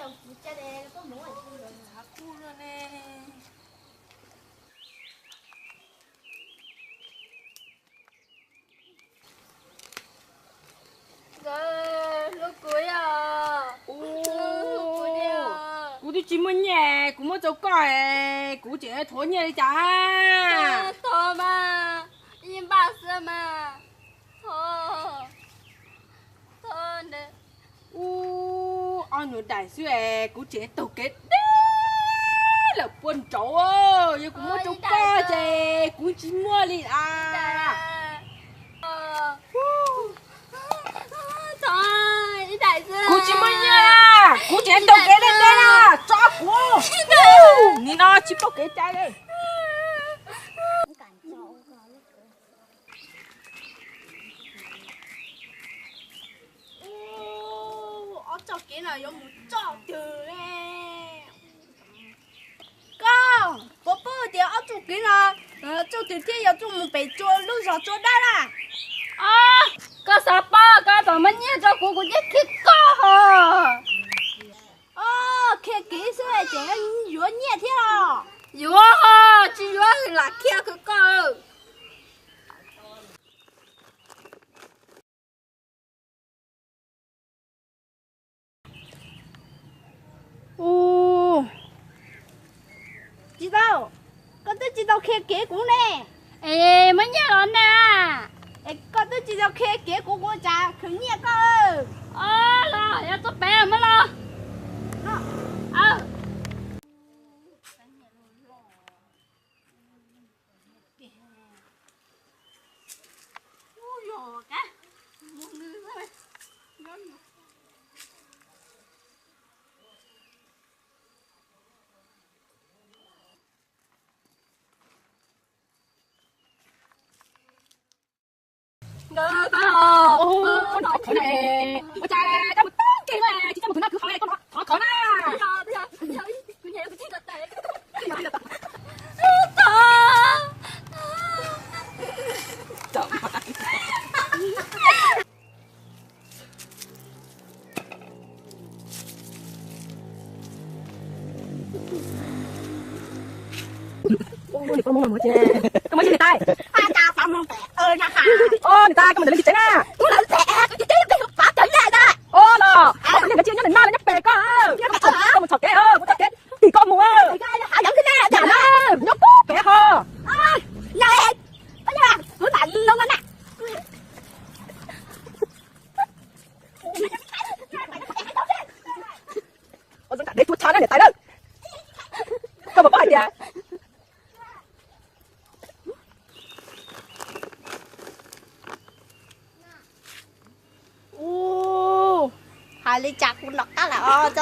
Nkawd hlub kuv yom? Kuv twb tsis muaj nyiaj, kuv muab rau koj, kuv tseem thov nyiaj li cas? Thov mas, ib npaj xwb mas. Thov, thov. Ub, ob nyuag daim xwb es kuv tseem taug kev deb lawm puag nraud. Yog kuv muab rau koj ces kuv tsis muaj li as. Kuv tsis muaj nyiaj, kuv tseem taug kev deb deb na, tso kuv. Nim no tsis paub kev cai li. Ub, ob txoj kev no yuav mus txoj twg ne? Koj puas paub tias ob txoj kev no txoj twg thiaj yog txoj mus pem tsua lub zos Tsua Dawb na? Os, koj xav paub koj txawm muab nyiaj rau kuv, kuv thiaj qhia koj ho. Os, qhia kev xwb ces yuav nyiaj thiab los? Yuav ho, tsis yuav lam qhia koj. Ub, tsis tau, koj twb tsis tau qhia kev kuv ne. Es muab nyiaj los ne? Es koj twb tsis tau qhia kev kuv, kuv tsam khwv nyiaj koj. Os, los yog tuaj pem muab los. Nkawd koj, ua cas coj mus toob kiag no tsis coj mus khwv noj khwv haus, koj thov khawv na. Koj muab tsis li tais. Ua li tais koj mus ntawm leej txiv tsev na. Ua los, koj niag nkawd tsis nyob ntawm no, nyob pem koj, koj mus txhom kev, kuv txoj kev tim koj mus. Nyob puag pem ho. Ua zoo nram dev tua tsho na niam tais na. Koj puas paub hais tias Ub, hais li cas kuv nov qab lawm os.